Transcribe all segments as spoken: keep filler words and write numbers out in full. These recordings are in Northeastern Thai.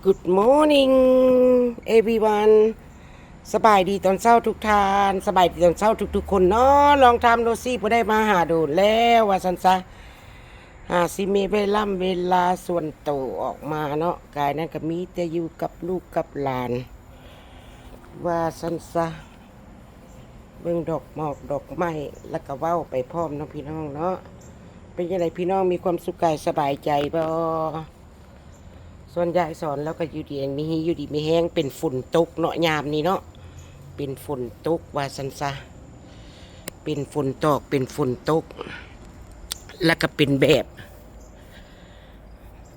Good morning everyone. สบายดีตอนเช้าทุกท่าน สบายดีตอนเช้าทุกๆคนเนาะ ลองทำดูสิ บ่ได้มาหาโดนแล้ว ว่าซั่นซะ หาสิมีเวลา เวลาส่วนตัวออกมาเนาะ กายนั้นก็มีแต่อยู่กับลูกกับหลาน ว่าซั่นซะ เบิ่งดอกหมอกดอกไม้ แล้วก็เว้าไปพร้อมเนาะพี่น้องเนาะ เป็นจั่งใดพี่น้อง มีความสุขกายสบายใจบ่ ส่วนยายสอนแล้วก็อยู่ดีมี อยู่ดีมีแฮง เป็นฝนตกเนาะ ยามนี้เนาะ เป็นฝนตก ว่าซั่นซะ เป็นฝนตอก เป็นฝนตก แล้วก็เป็นแบบ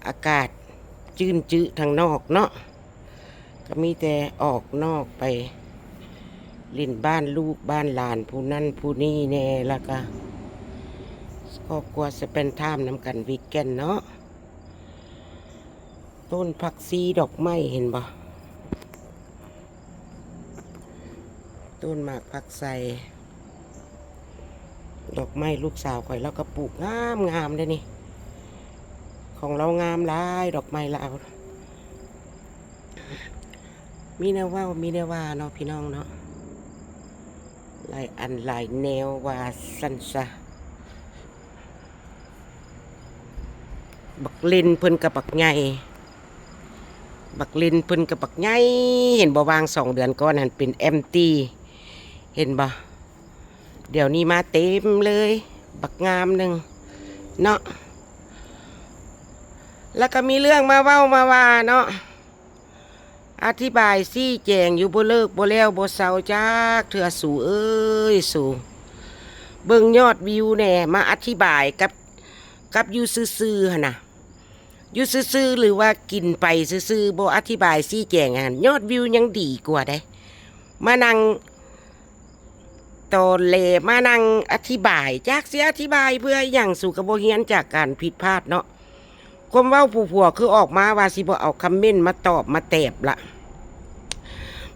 อากาศจื้นจื้อทางนอกเนาะ ก็มีแต่ออกนอกไปเล่นบ้านลูกบ้านหลานผู้นั่นผู้นี่แน่ แล้วก็ครอบครัว spend time นำกัน weekend เนาะ ต้นผักชีดอกไม้เห็นบ่ ต้นหมากผักไซ ดอกไม้ลูกสาวข่อย ลาวก็ปลูกงามงามเด้นี่ ของลาวงามหลาย ดอกไม้ลาว มีแนวเว้า มีแนวว่าเนาะพี่น้องเนาะ หลายอันหลายแนว ว่าซั่นซะ บักเลนเพิ่นก็บักใหญ่ บักเลนเพิ่นก็บักใหญ่ เห็นบ่ วางสองเดือนก่อนหั่นเป็น empty เห็นบ่ เดี๋ยวนี้มาเต็มเลย บักงามหนึ่งเนาะ แล้วก็มีเรื่องมาเว้ามาว่าเนาะ อธิบายซี้แจงอยู่บ่เลิกบ่แล้วบ่เซาจักเทื่อ สูเอ้ยสู เบิ่งยอดวิวแหน่ มาอธิบายกับ กับอยู่ซื่อๆหั่นน่ะ อยู่ซื่อๆ หรือว่ากินไปซื่อๆ บ่อธิบายซี้แจงหั่น ยอดวิวยังดีกว่าเด้ มานั่งตอแหล มานั่งอธิบาย จักสิอธิบายเพื่อหยัง สูก็บ่เรียนจากการผิดพลาดเนาะ ความเว้าผู้ผัวคือออกมาว่าสิบ่เอาคอมเมนต์มาตอบมาแตบละ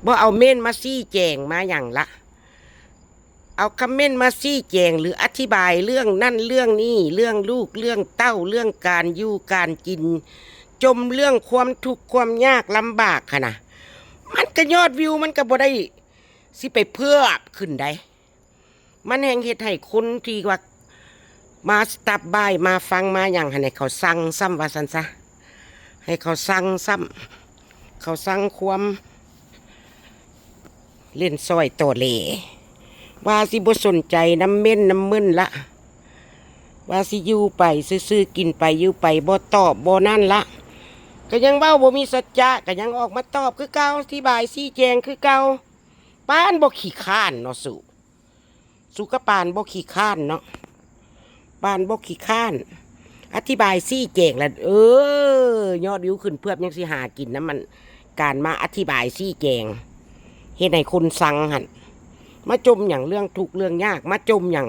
บ่เอาเมนต์มาซี้แจงมาหยังละ เอาคอมเมนต์มาซี้แจงหรืออธิบายเรื่องนั่นเรื่องนี่ เรื่องลูกเรื่องเต้า เรื่องการอยู่การกิน จมเรื่องความทุกข์ความยากลำบากหั่นน่ะ มันก็ยอดวิวมันก็บ่ได้สิไปเพิ่มขึ้นใด มันแฮ่งเฮ็ดให้คนที่ว่ามา stop by มาฟังมาหยังหั่น ให้เขาซังซ้ำ ว่าซั่นซะ ให้เขาซังซ้ำ เขาซังความเล่นซอยตอแหล ว่าสิบ่สนใจนำเมนต์นำมึนละ ว่าสิอยู่ไปซื่อๆ กินไปอยู่ไป บ่ตอบบ่นั่นละ ก็ยังเว้าบ่มีสัจจะ ก็ยังออกมาตอบคือเก่า อธิบายซี้แจงคือเก่า ปานบ่ขี้คร้านเนาะสู สูก็ปานบ่ขี้คร้านเนาะ ปานบ่ขี้คร้าน อธิบายซี้แจงละ เออ ยอดวิวขึ้นเพิ่ม ยังสิหากินนำมัน การมาอธิบายซี้แจง เฮ็ดให้คนซังหั่น มาจมหยังเรื่องทุกข์เรื่องยาก มาจมหยัง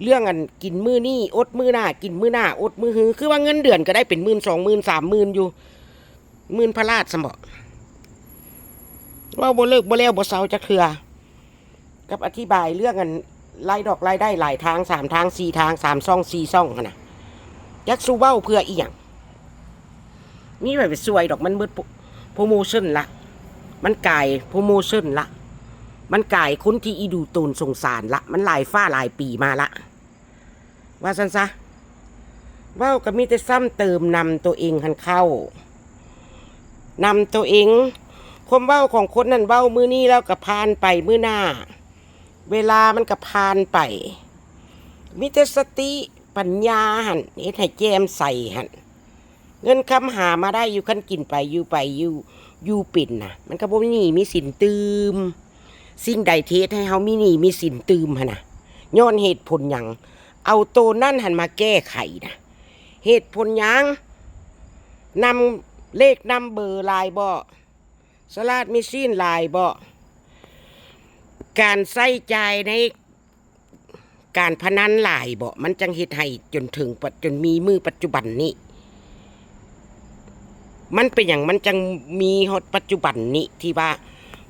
เรื่องอันกินมื้อนี้อดมื้อหน้า กินมื้อหน้าอดมื้อฮือ คือว่าเงินเดือนก็ได้เป็นหมื่น สองหมื่น สามหมื่น อยู่ หมื่นพลาดซำบ่ เว้าบ่เลิกบ่แล้วบ่เซาจักเทื่อ กับอธิบายเรื่องอันรายดอกรายได้หลายทาง สามทาง สี่ทาง สามซ่อง สี่ซ่องหั่นน่ะ จักสูเว้าเพื่ออีหยัง มีไว้ไปซวยดอก มันเบิดโปร promotion ละ มันกาย promotion ละ มันกายคนที่อีดูตนสงสารละ มันหลายฟ้าหลายปีมาละ ว่าซั่นซะ เว้าก็มีแต่ซ้ำเติมนำตัวเองหั้นเข้า นำตัวเอง ความเว้าของคนนั้นเว้ามื้อนี้แล้วก็ผ่านไปมื้อหน้า เวลามันก็ผ่านไป มีแต่สติปัญญาหั่น เฮ็ดให้แจ่มใสหั่น เงินคำหามาได้อยู่ คันกินไปอยู่ไปอยู่ อยู่เป็นน่ะ มันก็บ่มีหนี้มีสินตื่ม สิ่งใดที่เฮ็ดให้เฮามีหนี้มีสินตื่มหั่นน่ะ ย้อนเหตุผลหยัง เอาโตนั้นหั่นมาแก้ไขน่ะ เหตุผลหยัง นำเลขนำเบอร์หลายบ่ สลาทแมชชีนหลายบ่ การใช้จ่ายในการพนันหลายบ่ มันจั่งเฮ็ดให้จนถึงปัจ จนมีมื้อปัจจุบันนี้ มันเป็นหยัง มันจั่งมีฮอดปัจจุบันนี้ ที่ว่า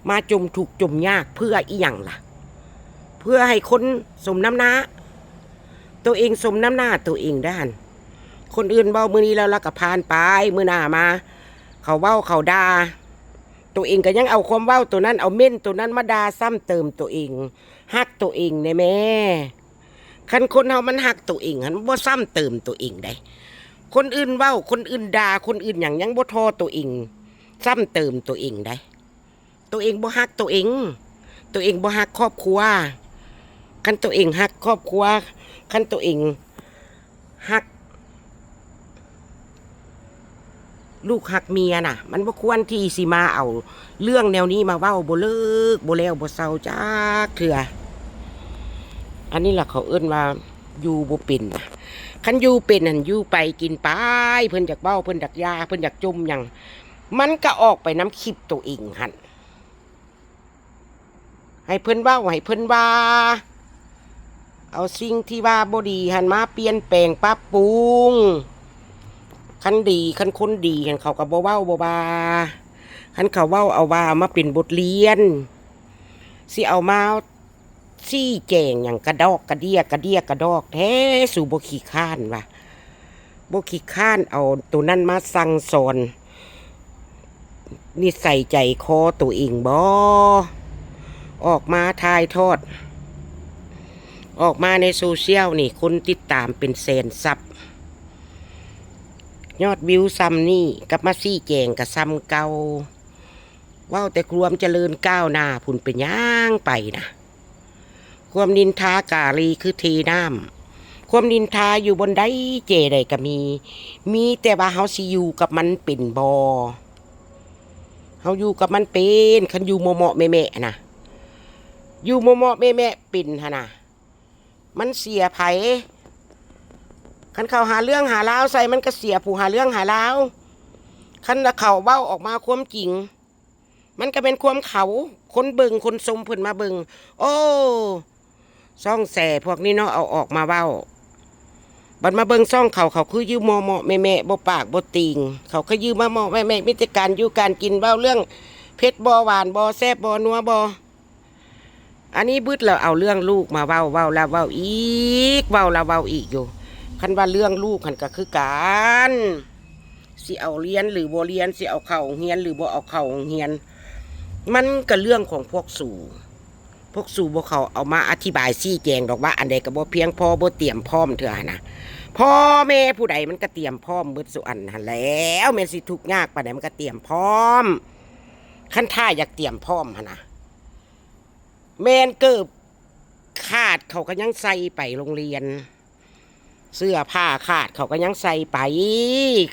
มาจมทุกข์จมยากเพื่ออีหยังล่ะ เพื่อให้คนสมน้ำหน้า ตัวเองสมน้ำหน้าตัวเองเด้อหั่น คนอื่นเว้ามื้อนี้แล้ว แล้วก็ผ่านไป มื้อหน้ามา เขาเว้าเขาด่า ตัวเองก็ยังเอาความเว้าตัวนั้น เอาเม้นตัวนั้นมาด่าซ้ำเติมตัวเอง ฮักตัวเองแน่แม่ คันคนเฮามันฮักตัวเองหั้น มันบ่ซ้ำเติมตัวเองได้ คนอื่นเว้า คนอื่นด่า คนอื่นหยัง ยังบ่ทอตัวเอง ซ้ำเติมตัวเองได้ ตัวเองบ่ฮักตัวเอง ตัวเองบ่ฮักครอบครัว คันตัวเองฮักครอบครัว คันตัวเองฮัก ลูกฮักเมียน่ะ มันบ่ควรที่สิมาเอาเรื่องแนวนี้มาเว้า บ่เลิก บ่แล้ว บ่เซาจักเทื่อ อันนี้ล่ะเขาเอิ้นว่าอยู่บ่เป็นน่ะ คันอยู่เป็นหั่นอยู่ไปกินไป เพิ่นอยากเว้า เพิ่นอยากหย่า เพิ่นอยากจมหยัง มันก็ออกไปนำคลิปตัวเองหั่น ให้เพิ่นเว้า ให้เพิ่นว่า เอาสิ่งที่ว่าบ่ดีหั่นมาเปลี่ยนแปลงปรับปรุง คันดี คันคนดีหั่นเขาก็บ่เว้าบ่ว่า คันเขาเว้าเอาว่ามาเป็นบทเรียน สิเอามา ซี้แจงหยังกะดอกกะเดี้ย กะเดี้ยกะดอกแท้ สูบ่ขี้คร้านวะ บ่ขี้คร้านเอาตัวนั้นมาสั่งสอน นิสัยใจคอตัวเองบ่ ออกมาถ่ายทอด ออกมาในโซเชียลนี่ คนติดตามเป็นแสนซับ ยอดวิวซ่ำนี่ กลับมาซี้แจงกะซ่ำเก่า เว้าแต่ความเจริญก้าวหน้าพุ้น เป็นหยังไปนะ ความนินทากาลีคือเทน้ำ ความนินทาอยู่บนใดเจใดก็มี มีแต่ว่าเฮาสิอยู่กับมันเป็นบ่ เฮาอยู่กับมันเป็น คันอยู่เหมาะๆแมะๆนะ อยู่เหมาะๆแมะๆเป็นหั่นน่ะ มันเสียไผ คันเขาหาเรื่องหาราวใส่ มันก็เสียผู้หาเรื่องหาราว คันเขาเว้าออกมาความจริง มันก็เป็นความเขา คนเบิ่งคนชมเพิ่นมาเบิ่ง โอ้ ซ่องแสพวกนี้เนาะ เอาออกมาเว้า บัดมาเบิ่งซ่องเขา เขาคืออยู่เหมาะๆแมะๆ บ่ปากบ่ติ่ง เขาคืออยู่มาเหมาะแมะๆ มีแต่การอยู่การกิน เว้าเรื่องเผ็ดบ่หวานบ่แซ่บบ่นัวบ่ อันนี้บึดแล้วเอาเรื่องลูกมาเว้า เว้าแล้วเว้าอีก เว้าแล้วเว้าอีกอยู่ คันว่าเรื่องลูกหั่นก็คือกัน สิเอาเรียนหรือบ่เรียน สิเอาเข้าโรงเรียนหรือบ่เอาเข้าโรงเรียน มันก็เรื่องของพวกสู พวกสูบ่เข้าเอามาอธิบายซี้แจงดอกว่าอันใดก็บ่เพียงพอ บ่เตรียมพร้อมเทื่อหั่นนะ พ่อแม่ผู้ใดมันก็เตรียมพร้อมเบิดซุอันหั่นแหล้ว แม่นสิทุกข์ยากปานใดมันก็เตรียมพร้อม คันถ้าอยากเตรียมพร้อมหั่นนะ แม่นเกิบขาดเขาก็ยังใส่ไปโรงเรียน เสื้อผ้าขาดเขาก็ยังใส่ไป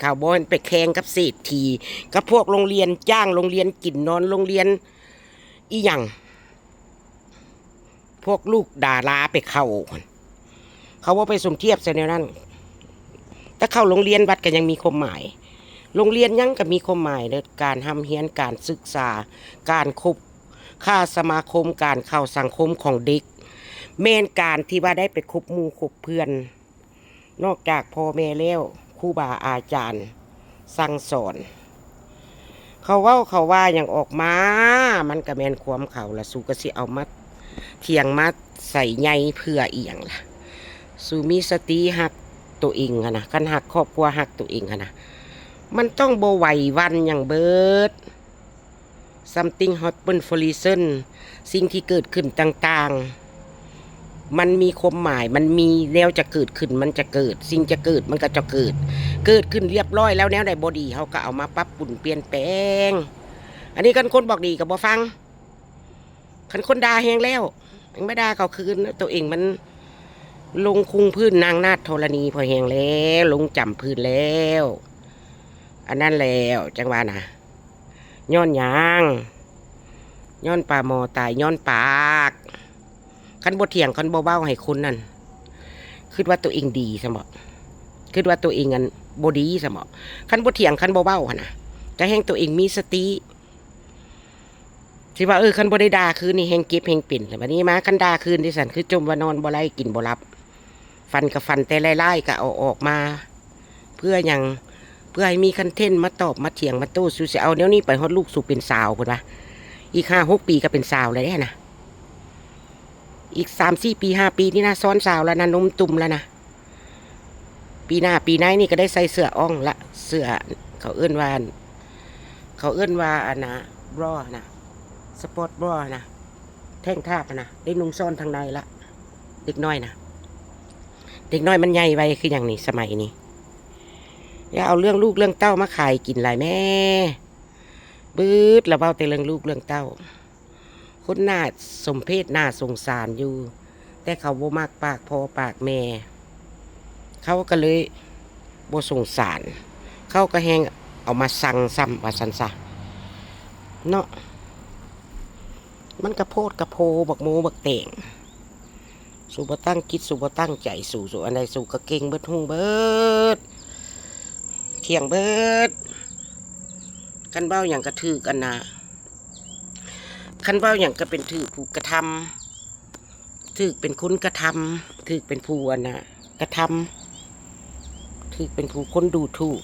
เขาบ่แม่นไปแข่งกับเศรษฐี กับพวกโรงเรียนจ้าง โรงเรียนกินนอน โรงเรียนอิหยัง พวกลูกดาราไปเข้า เขาบ่ไปสมเทียบใส่แนวนั้น แต่เข้าโรงเรียนวัดก็ยังมีความหมาย โรงเรียนหยังก็มีความหมายเด้อ การร่ำเรียน การศึกษา การคบค้าสมาคม การเข้าสังคมของเด็ก แม่นการที่ว่าได้ไปคบหมู่คบเพื่อน นอกจากพ่อแม่แล้ว ครูบาอาจารย์สั่งสอน เขาเว้าเขาว่าหยังออกมา มันก็แม่นความเขาล่ะ สูก็สิเอามาเถียงมาใส่ใยเพื่ออีหยังล่ะ สูมีสติฮักตัวเองหั้นนะ คันฮักครอบครัวฮักตัวเองหั้นนะ มันต้องบ่ไหวหวั่นหยังเบิด something happen for reason สิ่งที่เกิดขึ้นต่างๆ มันมีความหมาย มันมีแนวจะเกิดขึ้น มันจะเกิด สิ่งจะเกิด มันก็จะเกิด เกิดขึ้นเรียบร้อยแล้ว แนวใดบ่ดี เฮาก็เอามาปรับปรุงเปลี่ยนแปลง อันนี้คันคนบอกดีก็บ่ฟัง คันคนด่าแฮงแล้ว ยังมาด่าเขาคืน ตัวเองมันลงคุงพื้นนางนาถธรณีพอแฮงแล้ว ลงจ๋ำพื้นแล้ว อันนั้นแล้ว จั่งว่านะ ย้อนหยัง ย้อนปลาหมอตาย ย้อนปาก คันบ่เถียง คันบ่เว้าให้คนนั่น คิดว่าตัวเองดีซะบ่ คิดว่าตัวเองอันบ่ดีซะบ่ คันบ่เถียง คันบ่เว้าหั่นนะ ก็แฮ่งตัวเองมีสติ สิว่า เออ คันบ่ได้ด่าคืนนี่แฮ่งเจ็บแฮ่งเป็น แล้วบัดนี้มาคันด่าคืนดิฉันคือจมว่านอนบ่หลับกินบ่หลับ ฝันก็ฝันแต่ร้ายๆ ก็เอาออกมา เพื่อหยัง เพื่อให้มีคอนเทนต์มาตอบมาเถียงมาโต้ สูสิเอาแนวนี้ไปฮอดลูกสูเป็นสาวพุ้นวะ อีกห้าหกปีก็เป็นสาวแล้วเด้นะ อีกสามสี่ปี ห้าปีนี่นะ ซ้อนสาวแล้วนะ นมตุ่มแล้วนะ ปีหน้าปีในนี่ก็ได้ใส่เสื้ออ่องละ เสื้อเขาเอิ้นว่า เขาเอิ้นว่าอันน่ะ บรา นะ สปอร์ตบรา นะ แท่งทาบนะ ได้นุ่งซ่อนทางในละ เด็กน้อยนะ เด็กน้อยมันใหญ่ไวคือหยังนี่ สมัยนี้ อย่าเอาเรื่องลูกเรื่องเต้ามาขายกินหลายแม่ บึดละเว้าแต่เรื่องลูกเรื่องเต้า คนน่าสมเพชน่าสงสารอยู่ แต่เขาบ่มักปากพ่อปากแม่ เขาก็เลยบ่สงสาร เขาก็แฮงเอามาซังซ้ำว่าซั่นซะ เนาะ มันกะโพดกะโพ บักโมบักแตง สูบ่ตั้งจิต สูบ่ตั้งใจ สู สูอันใด สูก็เก่งเบิด ฮู้เบิด เที่ยงเบิด คันเว้าหยังก็ถืกอันน่ะ คันเว้าหยังก็เป็นถืกผู้กระทำ ถืกเป็นคนกระทำ ถืกเป็นผู้อันน่ะ กระทำ ถืกเป็นผู้คนดูถูก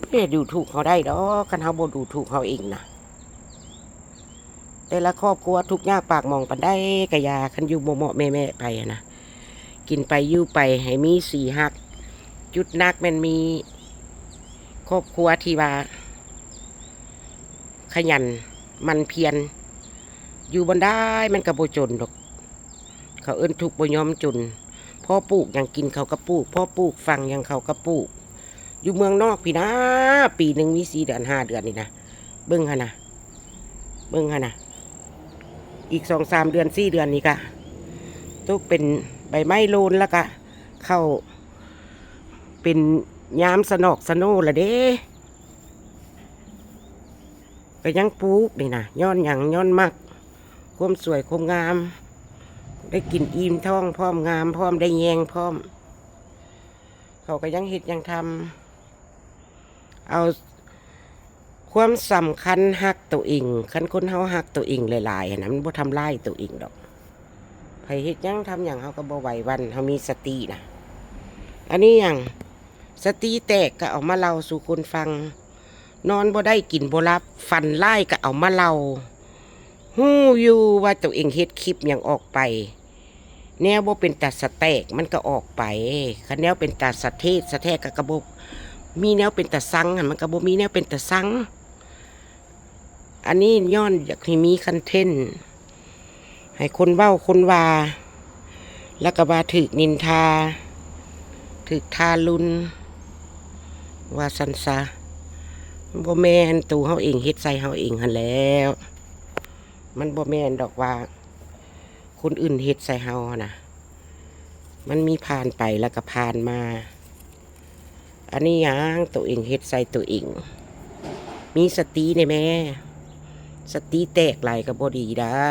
บ่ได้ดูถูกเขาได้ดอก คันเฮาบ่ดูถูกเฮาเองนะ แต่ละครอบครัวทุกข์ยากปากหมองปานใดกะอย่า คันอยู่บ่เหมาะแมะๆ ไปหั้นนะ กินไปอยู่ไปให้มีสีฮัก จุดหนักแม่นมีครอบครัวที่ว่า ขยันหมั่นเพียร อยู่บ่ได้มันก็บ่จนดอก เขาเอิ้นทุกข์บ่ยอมจน พอปลูกหยังกินเขาก็ปลูก พอปลูกฝังหยังเขาก็ปลูก อยู่เมืองนอกพี้นะ ปีหนึ่งมีสี่เดือนห้าเดือนนี่นะ เบิ่งหั่นนะ เบิ่งหั่นนะ อีกสองสามเดือนสี่เดือนนี่กะ ตกเป็นใบไม้โลนแล้วกะ เข้าเป็นยามสนอกสโนละเด้ ก็ยังปลูกนี่นะ ย้อนหยัง ย้อนมัก ความสวยความงาม ได้กินอิ่มท้องพร้อม งามพร้อม ได้แยงพร้อม เขาก็ยังเฮ็ดยังทำ เอาความสำคัญฮักตัวเอง คันคนเฮาฮักตัวเองหลายๆหั้นนะ มันบ่ทำร้ายตัวเองดอก ไผเฮ็ดหยังทำหยังเฮาก็บ่ไหวหวั่น เฮามีสตินะ อันนี้หยัง สติแตกก็เอามาเล่าสู่คนฟัง นอนบ่ได้กินบ่หลับ ฝันร้ายก็เอามาเล่า ฮู้อยู่ว่าตัวเองเฮ็ดคลิปหยังออกไป แนวบ่เป็นตาสะแตกมันก็ออกไป คันแนวเป็นตาสะเทศสะแทกก็ ก็บ่มีแนวเป็นตาซังหั้น มันก็บ่มีแนวเป็นตาซัง อันนี้ย้อนอยากให้มีคอนเทนต์ ให้คนเว้าคนว่า แล้วก็ว่าถืกนินทา ถืกทารุณ ว่าซั่นซะ มันบ่แม่น ตัวเฮาเองเฮ็ดใส่เฮาเองหั้นแหล้ว มันบ่แม่นดอกว่า คนอื่นเฮ็ดใส่เฮาหั้นนะ มันมีผ่านไปแล้วก็ผ่านมา อันนี้หยัง ตัวเองเฮ็ดใส่ตัวเอง มีสติแหน่แม่ สติแตกหลายก็บ่ดีได้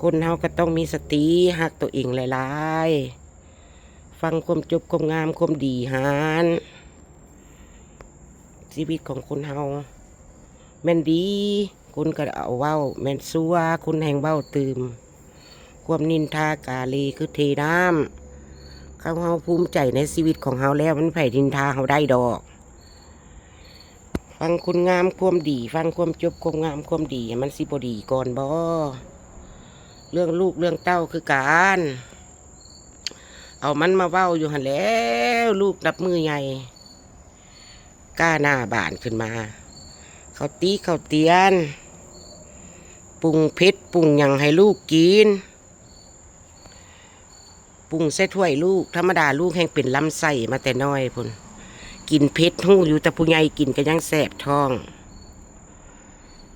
คนเฮาก็ต้องมีสติ ฮักตัวเองหลายๆ ฟังความจบความงามความดีหั้น ชีวิตของคนเฮา แม่นดี คนก็เอาเว้า แม่นซั่ว คนแฮงเว้าตื่ม ความนินทากาเลคือเทน้ำ เขาเฮาภูมิใจในชีวิตของเฮาแล้ว มันไผนินทาเฮาได้ดอก ฟังคุณงามความดี ฟังความจบความงามความดี มันสิบ่ดีก่อนบ่ เรื่องลูกเรื่องเต้าคือกัน เอามันมาเว้าอยู่หั่นแหล้ว ลูกนับมื้อใหญ่ ก้าหน้าบานขึ้นมา เขาติเขาเตียน ปรุงเผ็ดปรุงหยังให้ลูกกิน ปรุงใส่ถ้วยลูก ธรรมดาลูกแฮงเป็นลำไส้มาแต่น้อยพุ้น กินเผ็ดฮู้อยู่ แต่ผู้ใหญ่กินก็ยังแสบท้อง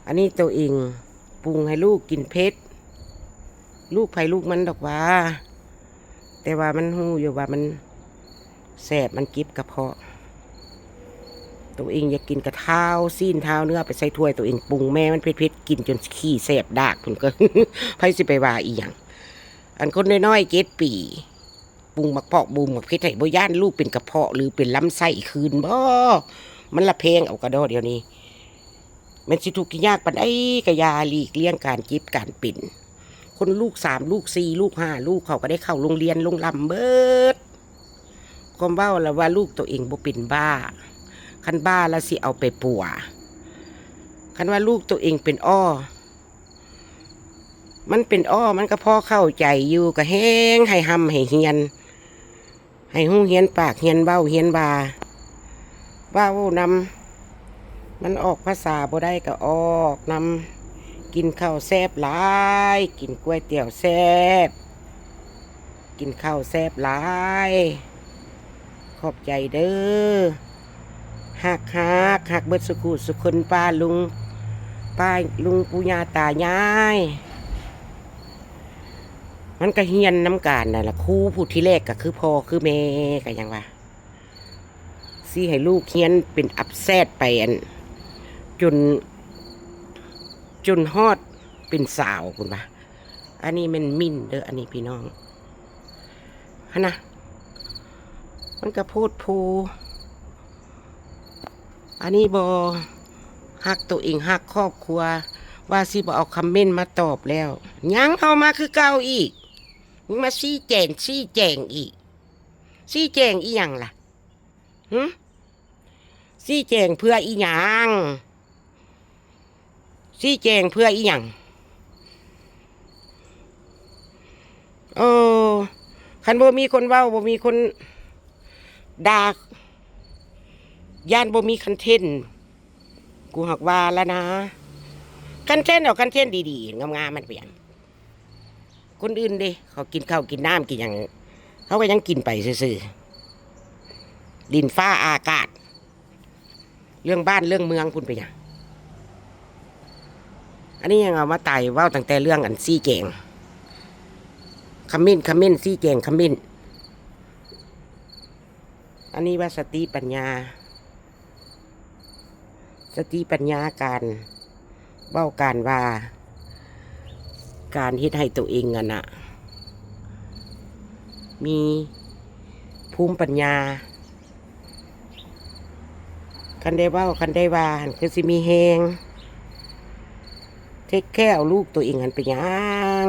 อันนี้ตัวเองปรุงให้ลูกกินเผ็ด ลูกไผลูกมันดอกว่า แต่ว่ามันฮู้อยู่ว่ามันแสบ มันเจ็บกระเพาะ ตัวเองอยากกินกะท้าวซี้นท้าวเนื้อไปใส่ถ้วย ตัวเองปรุงแม่มันเผ็ดๆ กินจนขี้แสบดากพุ้นก็ ไผสิไปว่าอีหยัง อันคนน้อยๆ เจ็ดปี ปรุงหมากเปาะปรุงหมากเผ็ดให้ บ่ย้านลูกเป็นกระเพาะหรือเป็นลำไส้คืนบ่ มันละแพงเอากะดอเดี๋ยวนี้ แม่นสิทุกข์สิยากปานใดกะอย่า หลีกเลี่ยงการเจ็บการเป็น คนลูกสามลูกสี่ลูกห้าลูกเขาก็ได้เข้าโรงเรียนโรงร่ำเบิด ความเว้าละว่าลูกตัวเองบ่เป็นบ้า คันบ้าละสิเอาไปปัว คันว่าลูกตัวเองเป็นอ้อ มันเป็นอ้อ มันก็พอเข้าใจอยู่ ก็แฮงให้ร่ำให้เฮียน ให้ฮู้เฮียนปากเฮียนเว้าเฮียนว่า เว้านำ มันออกภาษาบ่ได้ก็ออกนำ กินข้าวแซ่บหลาย กินก๋วยเตี๋ยวแซ่บ กินข้าวแซ่บหลาย ขอบใจเด้อ ฮักฮักฮักเบิดสุขุสุคน ป้าลุง ป้าลุงปู่ย่าตายาย มันก็เฮียนนำกันนั่นล่ะ ครูผู้ที่แรกก็คือพ่อคือแม่ ก็ยังว่า สิให้ลูกเฮียนเป็นอับแซดไปอัน จน จนฮอดเป็นสาวพุ้นวะ อันนี้แม่นหมิ่นเด้อ อันนี้พี่น้อง หั่นนะ มันก็โพดโพ อันนี้บ่ฮักตัวเอง ฮักครอบครัว ว่าสิบ่เอาคอมเมนต์มาตอบแล้ว ยังเอามาคือเก่าอีก มึงมาชี้แจง ชี้แจงอีก ชี้แจงอีหยังล่ะ หึ ชี้แจงเพื่ออีหยัง ชี้แจงเพื่ออีหยัง เออ คันบ่มีคนเว้า บ่มีคนด่า ย่านบ่มีคอนเทนต์ กูหักว่าแล้วนะ คอนเทนต์เอาคอนเทนต์ดีๆ งามๆ มันเปลี่ยน คนอื่นเด้ เขากินข้าวกินน้ำกินหยัง เขาก็ยังกินไปซื่อๆ ดินฟ้าอากาศ เรื่องบ้านเรื่องเมืองพุ้นไปหยัง อันนี้ยังเอามาไต่เว้าตั้งแต่เรื่องอันชี้แจง คอมเมนต์ คอมเมนต์ ชี้แจง คอมเมนต์ อันนี้ว่าสติปัญญา สติปัญญาการเว้าการว่า การเฮ็ดให้ตัวเองอะนะ มีภูมิปัญญา คันได้เว้า คันได้ว่า หั่นคือสิมีแฮง เทคแคร์เอาลูกตัวเอง หั่นเป็นหยัง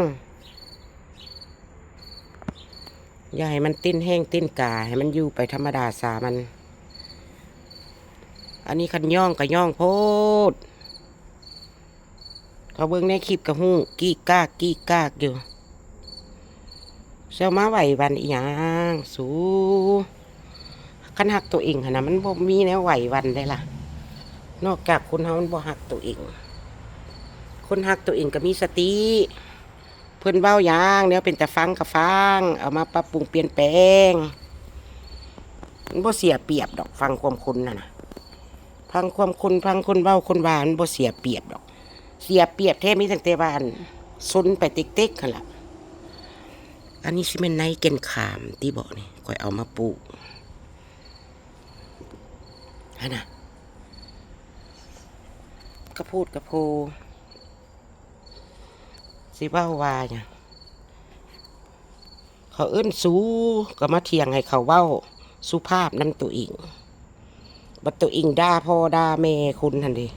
อย่าให้มันเต้นแฮงเต้นกา ให้มันอยู่ไปธรรมดาสามัน อันนี้คันย่องก็ย่องโพด เขาเบิ่งในคลิปก็ฮู้ กี้กากกี้กากอยู่ เซามาไหวหวั่นอีหยังสู คันฮักตัวเองหั่นนะ มันบ่มีแนวไหวหวั่นได้ล่ะ นอกจากคนเฮามันบ่ฮักตัวเอง คนฮักตัวเองก็มีสติ เพิ่นเว้าหยังแนวเป็นตาฟังก็ฟัง เอามาปรับปรุงเปลี่ยนแปลง มันบ่เสียเปรียบดอก ฟังความคนน่ะนะ ฟังความคน ฟังคนเว้าคนว่า มันบ่เสียเปรียบดอก เสียเปรียบแท้มีตั้งแต่ว่าอันซนไปเต็กๆ หั่นล่ะ อันนี้สิแม่นในแก่นขามติบ่นี่ ข้อยเอามาปลูก หั่นน่ะ กะโพดกะโพ สิเว้าว่าหยัง เขาเอิ้นสู ก็มาเถียงให้เขาเว้าสุภาพนำตัวเอง บัดตัวเองด่าพ่อด่าแม่คนหั่นเด้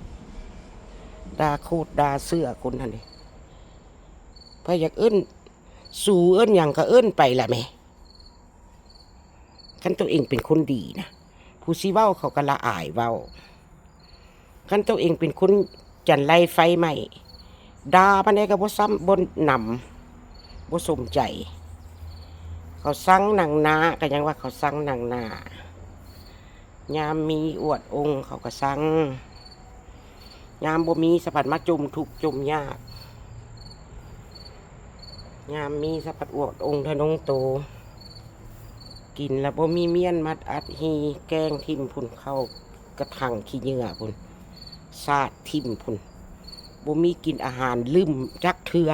ด่าโคตรด่าเสื้อคนหั่นเด้ ไผอยากเอิ้นสูเอิ้นหยังก็เอิ้นไปล่ะแหม คันตัวเองเป็นคนดีนะ ผู้สิเว้าเขาก็ละอายเว้า คันตัวเองเป็นคนจันไรไฟไหม้ ด่าปานใดก็บ่ซ้ำ บ่หนำ บ่สมใจ เขาซังหนังหนา ก็ยังว่าเขาซังหนังหนา ยามมีอวดองค์เขาก็ซัง ยามบ่มีสะพัดมาจมทุกข์จมยาก ยามมีสะพัดอวดองค์ทะนงโต กินแล้วบ่มีเมี้ยนมัดอัดหี แกงถิ่มพุ้น เข้ากระถางขี้เหยื่อพุ้น สาดถิ่มพุ้น บ่มีกินอาหารลืมจักเทื่อ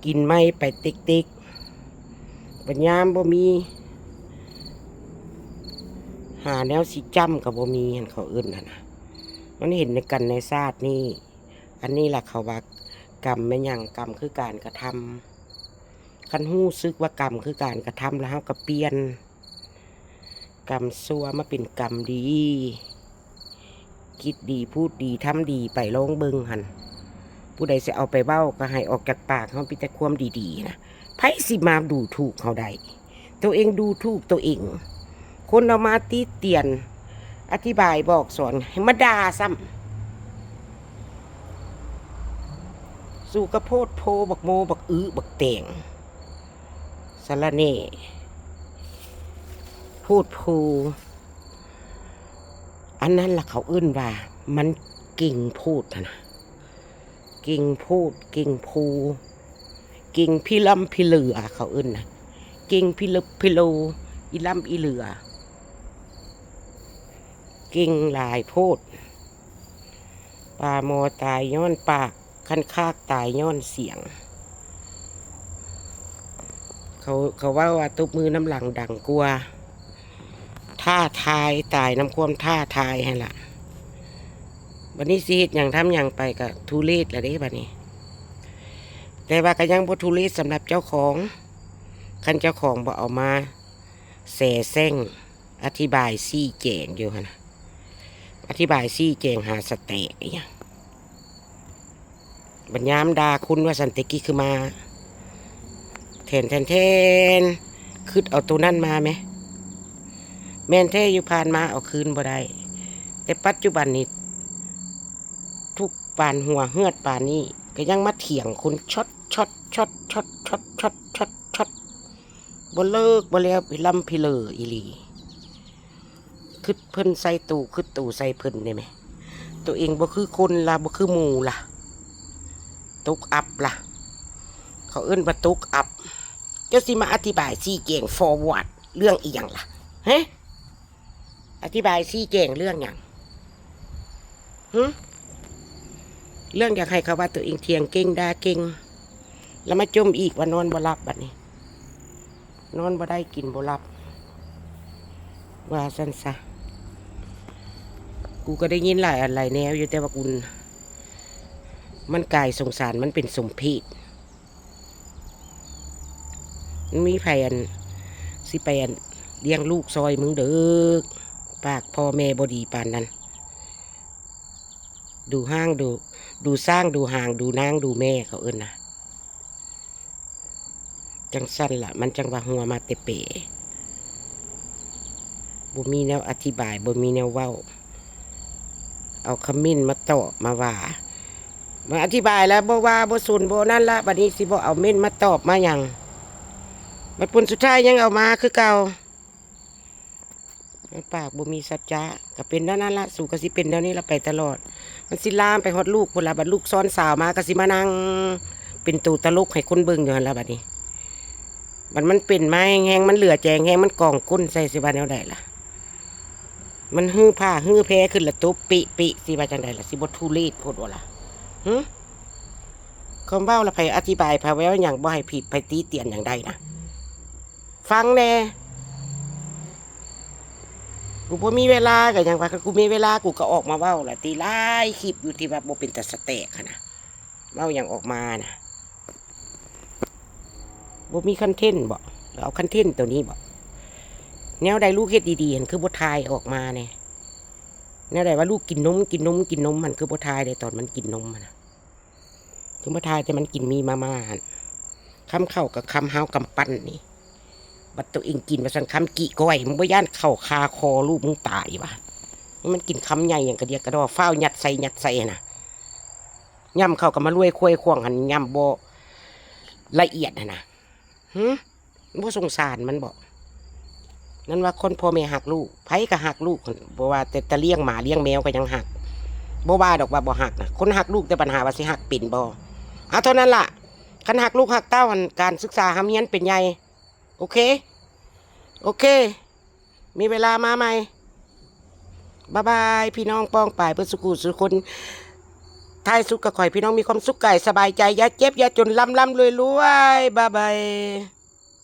กินไม่ไปเต็กๆ บัดยามบ่มี หาแนวสิจ้ำก็บ่มี หั่นเขาเอิ้นหั่นนะ มันเห็นในกันในชาตินี้ อันนี้ล่ะเขาว่ากรรมแม่นหยัง กรรมคือการกระทำ คันรู้สึกว่ากรรมคือการกระทำแล้วเฮาก็เปลี่ยน กรรมชั่วมาเป็นกรรมดี คิดดีพูดดีทำดีไปลองเบิ่งหั่น ผู้ใดสิเอาไปเว้าก็ให้ออกจากปากเฮามีแต่ความดีๆ นะ ไผสิมาดูถูกเฮาได้ ตัวเองดูถูกตัวเอง คนเอามาติเตียน อธิบายบอกสอนให้มาด่าซ้ำ สูกะโพดโพบักโมบักอื้อบักแตง สะระแหน่ โพดโพ อันนั้นล่ะเขาเอิ้นว่า มันเก่งโพดหั้นนะ เก่งโพด เก่งโพ เก่งพิล่ำพิเหลือเขาเอิ้นนะ เก่งพิลึกพิโล อีล่ำอีเหลือ เก่งหลายโพด ปลาหมอตายย้อนปาก คันคากตายย้อนเสียง เขา เขาเว้าว่าตบมือนำหลังดังกว่า ท้าทาย ตายนำความท้าทายหั้นล่ะ บัดนี้สิเฮ็ดหยังทำหยังไปก็ทุเรศแล้วเด้บัดนี้ แต่ว่าก็ยังบ่ทุเรศสำหรับเจ้าของ คันเจ้าของบ่เอามาแสแสร้ง อธิบายซี้แจงอยู่หั้นนะ อธิบายซี้แจงหาสะแตกอีหยัง บัดยามด่าคุณว่าซั่น แต่กี้คือมา แทน แทน แทน คิดเอาตัวนั้นมาแหม แม่นแท้อยู่ ผ่านมาเอาคืนบ่ได้ แต่ปัจจุบันนี้ ทุกข์ปานหัวเหือดปานนี้ ก็ยังมาเถียงคนช็อต ช็อต ช็อต บ่เลิกบ่แล้ว พิล่ำพิเลออีหลี คิดเพิ่นใส่ตู คิดตูใส่เพิ่นได้ไหม ตัวเองบ่คือคนละ บ่คือหมู่ละ ตกอับละ เขาเอิ้นว่าตกอับ เจ้าสิมาอธิบายซี้แจง forward เรื่องอีหยังล่ะ ฮะ อธิบายซี้แจงเรื่องหยัง หึ เรื่องอยากให้เขาว่าตัวเองเถียงเก่ง ด่าเก่ง แล้วมาจมอีกว่านอนบ่หลับบัดนี้ นอนบ่ได้กินบ่หลับ ว่าซั่นซะ กูก็ได้ยินหลายอันหลายแนวอยู่ แต่ว่ากู มันกายสงสาร มันเป็นสมเพช มันมีไผอัน สิไปอันเลี้ยงลูกซอยมึงเด้อ ปากพ่อแม่บ่ดีปานนั้น ดูห้างดู ดูซ่างดูหาง ดูนางดูแม่เขาเอิ้นนะ จังซั่นล่ะ มันจังว่าหัวมาแต่เป๋ บ่มีแนวอธิบาย บ่มีแนวเว้า เอาคอมเมนต์มาตอบมาว่า มาอธิบายแล้วบ่ว่าบ่สนบ่นั่นละ บัดนี้สิบ่เอาเม้นต์มาตอบมาหยัง บัดผลสุดท้ายยังเอามาคือเก่า ปากบ่มีสัจจะ ก็เป็นแนวนั้นละ สูก็สิเป็นแนวนี้ละไปตลอด มันสิลามไปฮอดลูกพุ้นละ บัดลูกซ้อนสาวมาก็สิมานั่งเป็นตัวตลกให้คนเบิ่งอยู่หั่นละบัดนี้ บัดมันเป็นมาแฮงๆ มันเหลือแจงแฮง มันกองก้นใส่ สิว่าแนวใดล่ะ มันหื้อผ้าหื้อแพขึ้นละตบปิปิ สิว่าจังใดล่ะ สิบ่ทุเรศโพดบ่ล่ะ หึ คำเว้าละไผอธิบายไผเว้าหยังบ่ให้ผิด ไผติเตียนหยังได้นะ ฟังแน่ กูบ่มีเวลาก็หยังว่า คันกูมีเวลากูก็ออกมาเว้าละติ หลายคลิปอยู่ที่ว่าบ่เป็นตาสะแตกหั้นนะ เว้าหยังออกมานะ บ่มีคอนเทนต์บ่ แล้วเอาคอนเทนต์ตัวนี้บ่ แนวใดลูกเฮ็ดดีๆ หั่นคือบ่ถ่ายออกมาแน่ แนวใดว่าลูกกินนม กินนม กินนม หั่นคือบ่ถ่ายเลย ตอนมันกินนมหั่นนะ คือบ่ถ่ายแต่มันกินมีมาม่าหั่น คำข้าวกับคำฮาวกำปั้นนี่ บัดตัวเองกินว่าซั่น คำกี้ก้อย มึงบ่ย่านเข้าคาคอลูกมึงตายวะ มันกินคำใหญ่หยังกระเดียกกระดอ ฟ้าวยัดใส่ยัดใส่หั่นนะ ย่ำเข้าก็มาลวยควยข่วงหั่น ย่ำบ่ละเอียดหั่นนะ หึ บ่สงสารมันบ่ นั่นว่าคนพ่อแม่ฮักลูก ไผก็ฮักลูก บ่ว่าแต่ แต่เลี้ยงหมาเลี้ยงแมวก็ยังฮัก บ่ว่าดอกว่าบ่ฮักนะ คนฮักลูกแต่ปัญหาว่าสิฮักเป็นบ่ เอาเท่านั้นล่ะ คันฮักลูกฮักเต้าหั่น การศึกษาร่ำเรียนเป็นใหญ่ โอเค โอเค มีเวลามาใหม่ บ๊ายบาย พี่น้องป้องปายเบิดสุขุสุคน ท้ายสุดก็ขอให้พี่น้องมีความสุขกายสบายใจ อย่าเจ็บอย่าจน ร่ำร่ำรวยรวย บ๊ายบาย